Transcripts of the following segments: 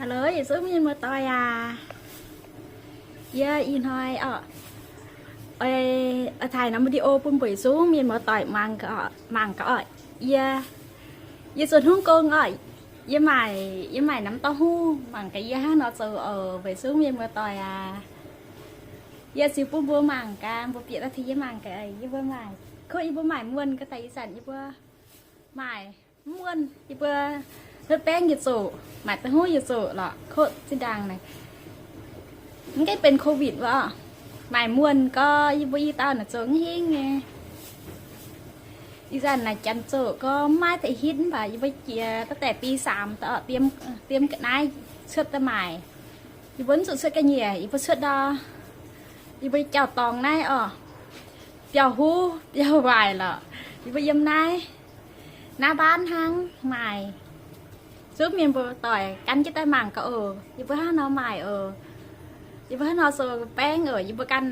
Hello, yietc zungv mienh muoz-doic aac. Yie ih hnoi oc, oix taaih norm video bun mbuo yietc zungv mienh muoz-doic mangc, mangc gaax oc. Yie, yie zuqc hungh gong oc. Yie maaic, yie maaic norm dauh hungh mangc gaax yie hnangv nor zoux oc, mbuo yietc zungv mienh muoz-doic aac. Yie ziux bun mbuo mangc gaax, mbuo bieqc daaih tengx yie mangc gaax yie mbuo maaic. Kov yie mbuo maaic muonh ga'daic ih zanc yie mbuo maaic mv muonh, yie mbuo hnutv baengv yietc zoqc, maaic da'hungv yietc zoqc lorqc, kov zinh ndaangc naaic. Mv gaengh benx covid wuov, maaic muonh gau, yie mbuo i dauh naaic zoux mv hingh nyei. Ih zanc naaic janx zoqc gau, mv maaih deix hitv mv baac yie mbuo jiex daaih daeh bi saamx diem ga'naaiv cuotv daaih maaic. Yie mbuo mv zuqc cuotv ga'nyiec, yie mbuo cuotv ndau, yie mbuo jauv-dorngx naaiv oc, biauv-huv biauv-waaic lorqc. Yie mbuo yiem naaiv, naaiv mbaanv hnangv maaic. Zungv mienh muoz-doic gan jienv daaih mangc gaax oc. Yie mbuo hnangv nor maaic oc. Yie mbuo hnangv nor zoux baengv oc. Yie mbuo ganh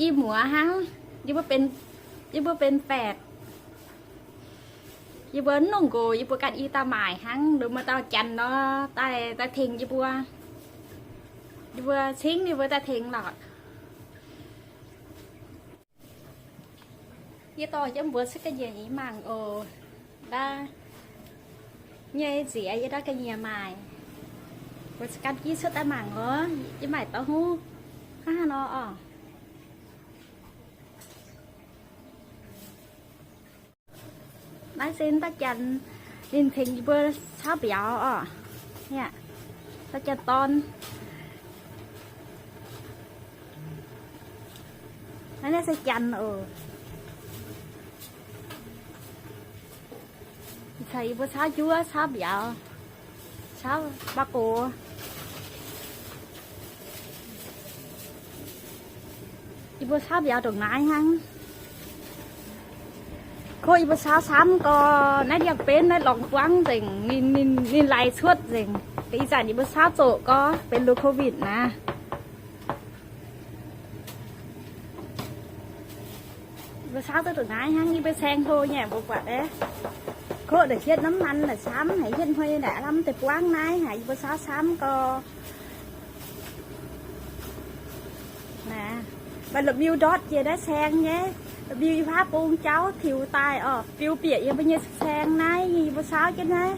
i muoz hnangv. Yie mbuo benx, yie mbuo benx faetc. Yie mbuo mv longc nqox, yie mbuo ganh i dauh maaic hnangv. Lungh muoz-dauh janx nor daaih, daaih tengx yie mbuo. Yie mbuo cingv yie mbuo daaih tengx lorqc. Yie dorh jienv mbuox cuotv ga'nyiec nyei mangc oc. Ndau nyei nziex yie ndau ga'nyiec maaic. Mbuox gan jienv cuotv daaih mangc oc. Yie maaic da'hungh hnangv haaix nor oc. Naaiv se dauh janx ninh tengx yie mbuo caauv mbiauz oc. Dauh janx-dorn. Naaiv, naaiv se janx oc. Caux yie mbuo caauv njuov, caauv mbiauz, caauv baa gox. Yie mbuo caauv mbiauz ndongc naaiv hnangv. Kov yie mbuo caauv camv gau, naaiv ndiangx-benv naaiv lorngx buangv nzengc, ninh, ninh, ninh laix cuotv nzengc. Ih zanc yie mbuo caauv zoqc gau, benx lungh covid naaiv. Yie mbuo caauv duqv ndongc naaiv hnangv, yie mbuo saeng hlo nyei mbuo buatc aeqv. Kov naaic hietv น้ำมัน naaic camv haic, hietv hnoi naaic lamh deix buangv naaiv haic, yie mbuo caauv camv gau. Maaih la'miu ndortv jiex naaiv saeng nyei. La'miu i huaav bung jauv tiux daaih oc, biu bieqc yie mbuo nyei saeng naaiv, yie mbuo caauv jienv naaiv.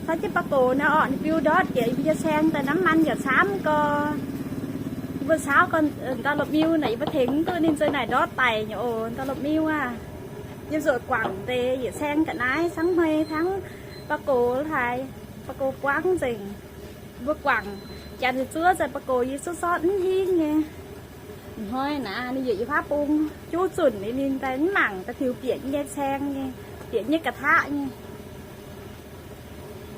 Caauv jienv baa gox naaiv orqc, ninh biu ndortv jiex yie mbuo nyei saeng daaih, น้ำมัน yaac camv gau. Yie mbuo caauv gau, ndau la'miu naaic yie mbuo tengx mv duqv ninh za'gengh naaic ndortv daic nyei oc, ndau la'miu aah. Yiem zuqc guangc deix yietc saeng ga'naaiv, cangv hmei hnangv baa gox haaix, baa gox buangv nzengc. Yie mbuo guangc janx zuqc zuov nzengc baa gox, yie zuqv zorqv mv hingh nyei. Hnoi naaiv ninh yietc i huaav bung juv zunc, ninh daaih mv mangc daaih tiux bieqc nyei saeng nyei, bieqc nyei ga'taqv nyei.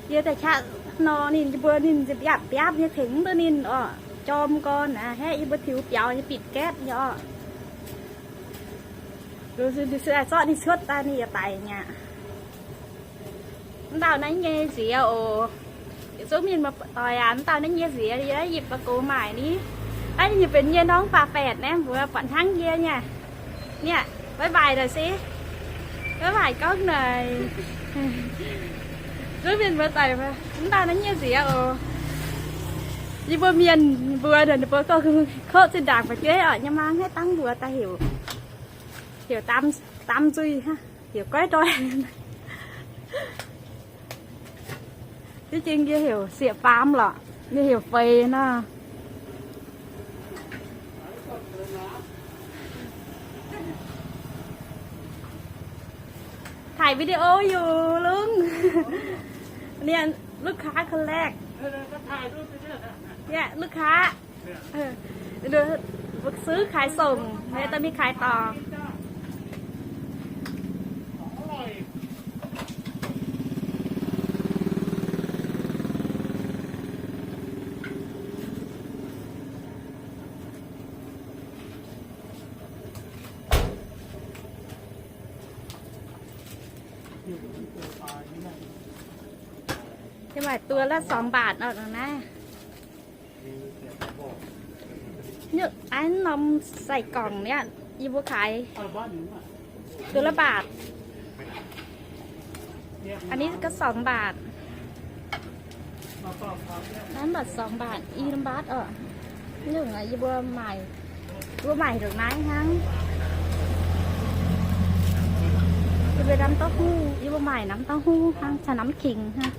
Yie daaih qaqv nor ninh, yie mbuo ninh biapv biapv nyei tengx mv duqv ninh orqc, jorm gorn naaiv haeqv yie mbuo tiux biaux nyei, bipc gaetv nyei orqc. Zorqv ninh cuotv daaih ninh yaac daic mi'aqv. Mv dauh naaiv nyei nziex oc. Yietc zungv mienh muoz-doic aac, mv dauh naaiv nyei nziex yie yipc baa gox maaic ni. Naaiv ninh benx yie norm faah faetc naaiv, mbuox buatc hnangv yie nyei. Niaa, bye bye daaih se. Bye bye gorngv naaic. Zungv mienh muoz-doic, mv dauh naaiv nyei nziex oc. Yie mbuo mienh mbuo ninh mbuo gorngv kov zinh ndaangc fu'jueiv oc, nyei maa haaix dangh mbuox daaih heuc, heuc dam, dam nzuih, heuc goiv ndoih. Diev jing yie heuc sieqv faam lorqc, ninh heuc feix nor. Thải video อยู่ ลุง เนี่ย ลูกค้าคนแรก เนี่ย ลูกค้า ซื้อขายส่ง เดี๋ยวจะมีขายต่อ Thế mà tua là สอง บาท ở đằng này. Như anh nộm xài còng nhá, ยี่สิบ ขาย ตัวละบาท อันนี้ก็ สอง บาท. Naaiv mbatc song mbatc i norm mbatc oc. Nyungc yie mbuo maaic, yie mbuo maaic ndongc naaiv hnangv. Yie mbuo น้ำเต้าหู้, yie mbuo maaic น้ำเต้าหู้ hnangv caux น้ำขิง hnangv.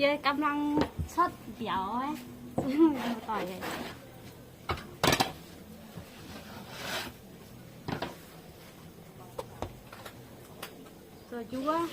Yie กำลัง cuotv mbiauz. Zoux juov.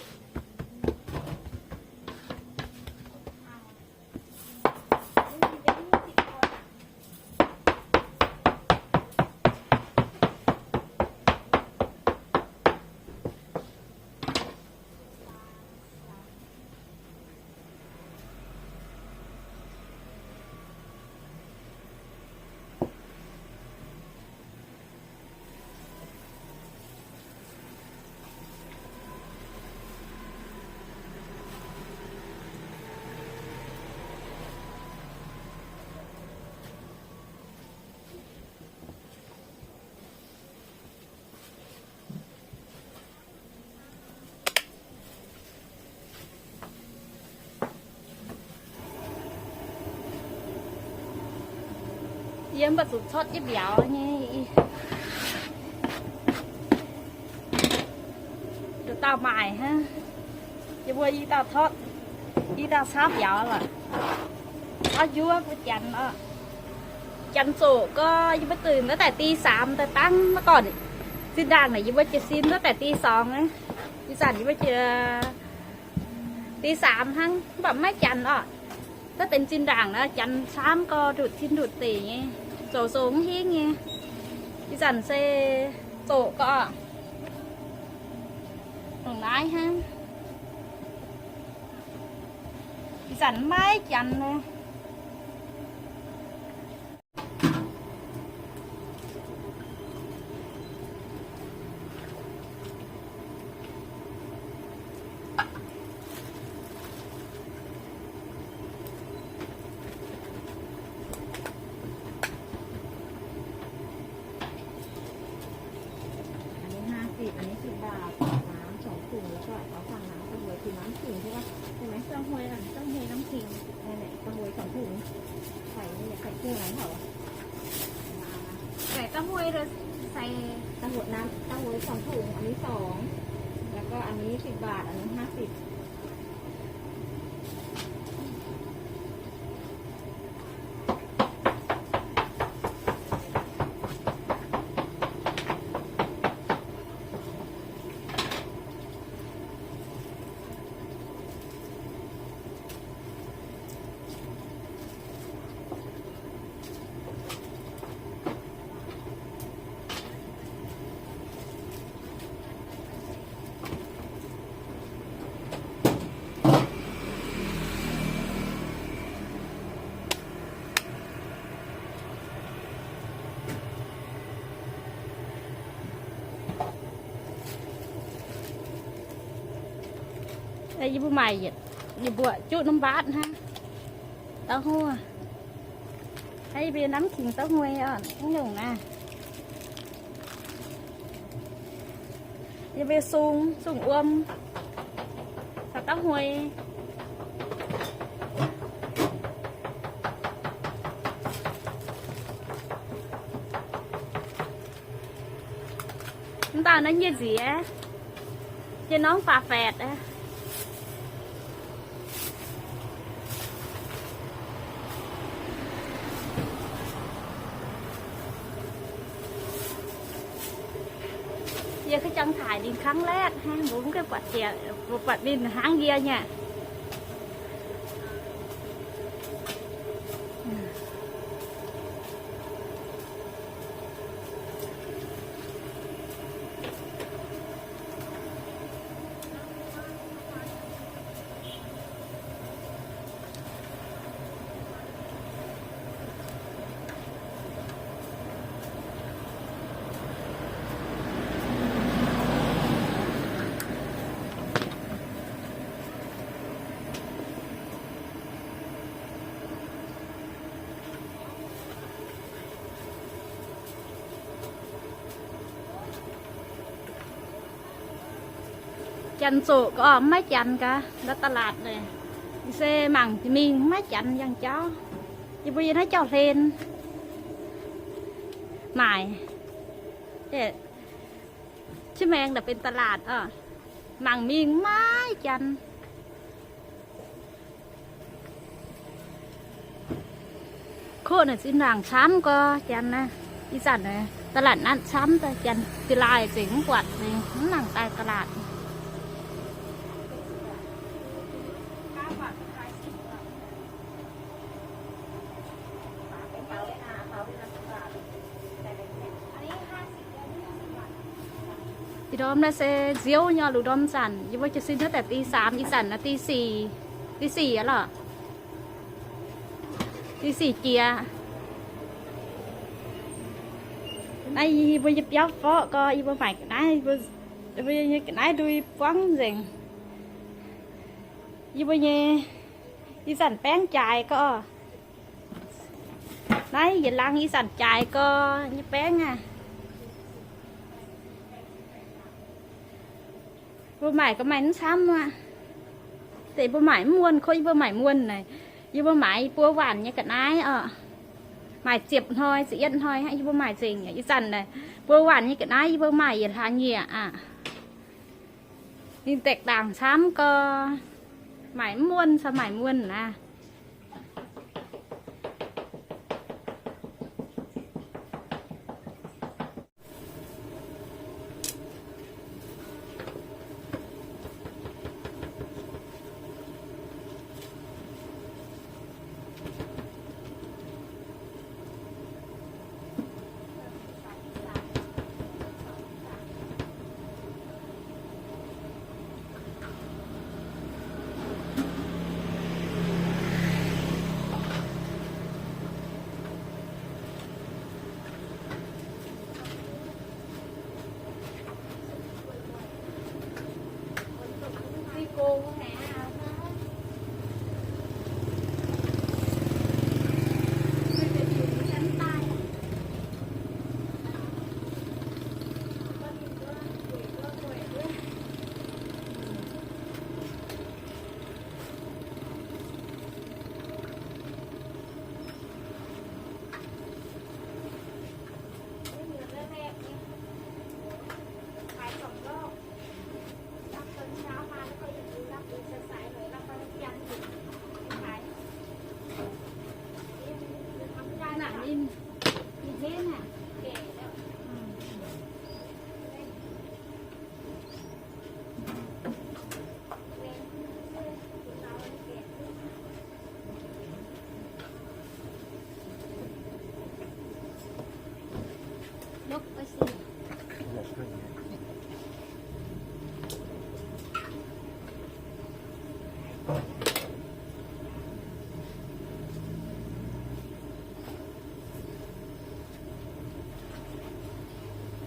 Yie mbuo zuqc cuotv jienv mbiauz nyei. Zuqc dauh maaic hnangv. Yie mbuo i dauh cuotv, i dauh cuotv mbiauz lorqc. Auv njuov mbuo janx oc. Janx zoqc gorx yie mbuo deix wuov daaih ตีสาม daaih dangv maiv gorngv. Zinh ndaangc naaic yie mbuo jiez sin wuov daaih ตีสอง aqv. Ih zanc yie mbuo jiez ตีสาม hnangv, mv baac maiv janx oc. Daav benx zinh ndaangc naaiv janx camv gorx ndutc tin ndutc deic nyei, zoux sou mv hingv nyei. Ih zanc se zoqc gorx, ndongc naaiv hnangv. Ih zanc maiv janx nyei. Ăn nor ห้าสิบ, ăn nor สิบ baac, น้ำ สอง ถุง, แล้วก็เอาสั่งน้ำเต้าหวย คือน้ำขิงใช่ปะ ใช่ไหม เต้าหวย น้ำเต้าหวย น้ำขิง นั่นแหละ เต้าหวย สอง ถุง ใส่นี่แหละ ใส่เครื่องนั้นเปล่าวะ ใส่เต้าหวยเลย ใส่เต้าหวย น้ำเต้าหวย สอง ถุง, อันนี้ สอง แล้วก็อันนี้ สิบ บาท, อันนี้ ห้าสิบ. Yie mbuo maaic yietc mbuoqc juqv norm mbaatv hnangv. Da'huov, yie mbuo น้ำขิง da'huov oc, mv nyungc naaiv. Yie mbuo sung, sung wuom, caux da'huov. Mv dauh naaiv nyieh nziex, nyieh norm faaux-faetc aqv. Yie kuv jangx taaih ninh ครั้งแรก hnangv, mbuo mv gaengh buatc jiex, mbuo buatc ninh hnangv yie nyei. Janx zoqc gau, mv maiv janx gaax, ndau ตลาด naaic. Yie se mangc mingh mv maiv janx yangh jauv. Yie mbuo yiem naaiv jauv-hlen maaic. Qiex maengx naaic benx ตลาด oc. Mangc mingh mv maiv janx. Koqv naaic zinh ndaangc camv gau, janx naaiv. Ih zanc naaic ตลาดนัด camv daaih, janx da'laaih zengc mv buatc, mv nangc daaih ตลาด. Ih ndorm naaiv se nziouv nyei, lungh ndorm zanc yie mbuo jiez sin hnangv daaih ตีสาม, ih zanc naaiv ตีสี่, ตีสี่ aqv lorqc. ตีสี่ jiex. Naaiv yie mbuo nyei biauv forqv gau, yie mbuo maaic ga'naaiv, yie mbuo nyei ga'naaiv ndui buangv nzengc. Yie mbuo nyei ih zanc baengv jaaix gau. Naaiv yietc laangz ih zanc jaaix gau nyei baengv aah. Mbuo maaic ga'maih mv camv aqv. Deix mbuo maaic mv muonh, kov yie mbuo maaic muonh naaic, yie mbuo maaic buo waanc nyei ga'naaiv oc. Maaic ziepc hnoi, ziepc yietv hnoi hnangv yie mbuo maaic nzengc. Ih zanc naaic buo waanc nyei ga'naaiv yie mbuo maaic yietc hlaax nyieqc aqv. Ninh deix ndaangc camv gau, maaic mv muonh, caux maaic muonh naaic.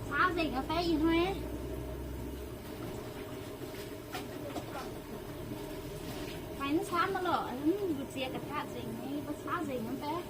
Caav nzengc aqv, faev ih hnoi. Maaih mv camv maiv lorqc, mbu'ziex ga'taqv nzengc nyei, mbuo caav nzengc mv baac.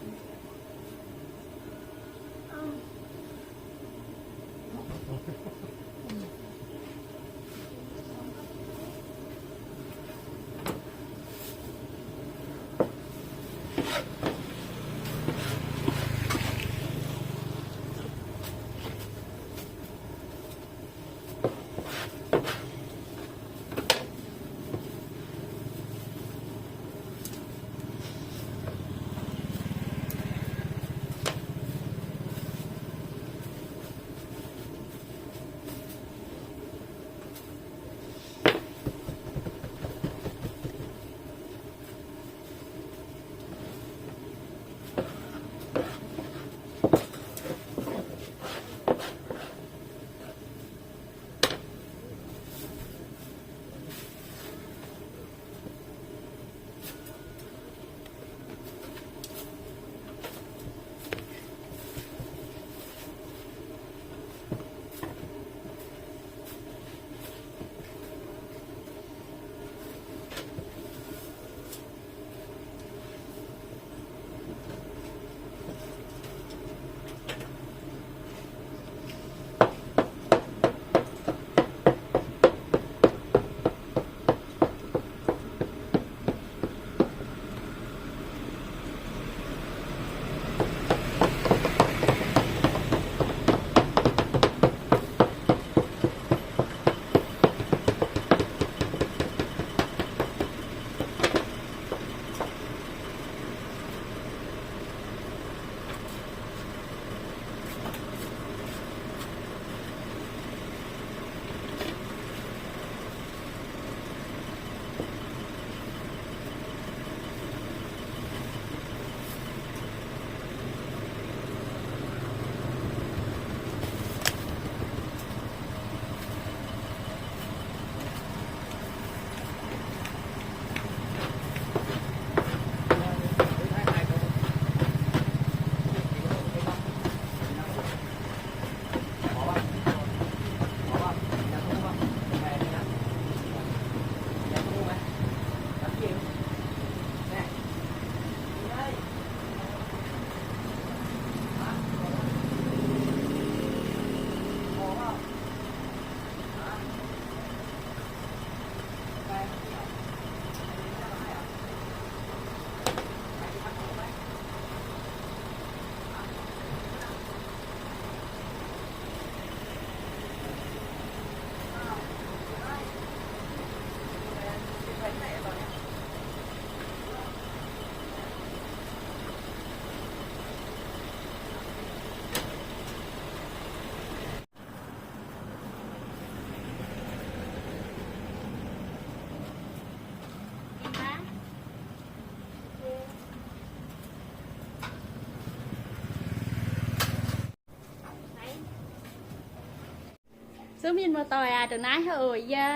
Zuangx mienh muoz-doic aac, ndongc naaiv oc, yie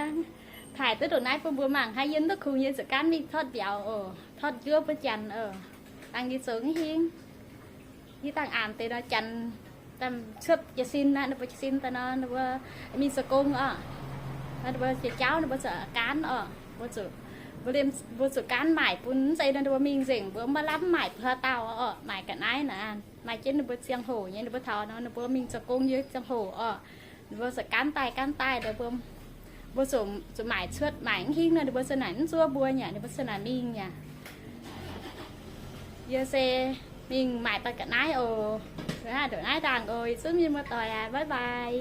taaih duqv ndongc naaiv bun mbuo mangc. Hnangv yie duqv kungx yie zuqc gaanv mingh totv mbiauz oc, totv njuov butv janx oc. Dangh yie zoux hingv, yie dangh aanx deix nor janx, cuotv jiez sin aqv, ninh mbuo jiez sin daaih nor ninh mbuo mingh zoux gong oc. Ninh mbuo jiex jauv ninh mbuo zuqc gaanv oc. Mbuo zuqc gaanv maaic bun, mv zeiz nor ninh mbuo mingh nzengc mbuo maiv lamh maaic buo dauh oc. Maaic ga'naaiv naaic, maaih jienv ninh mbuo ziangh hoc nyei, ninh mbuo taux nor ninh mbuo mingh zoux gong nyei ziangh hoc oc. Ninh mbuo zuqc gaanv daaih gaanv daaih, mbuo zuqc maaic cuotv maaic mv hingv nor ninh mbuo ziouc naaic mv zuov mbuo nyei, ninh mbuo ziouc naaic mingh nyei. Yie se mingh maaic daaih ga'naaiv oc. Ndongc naaiv ndaangc oc, zuangx mienh muoz-doic aac, bye bye.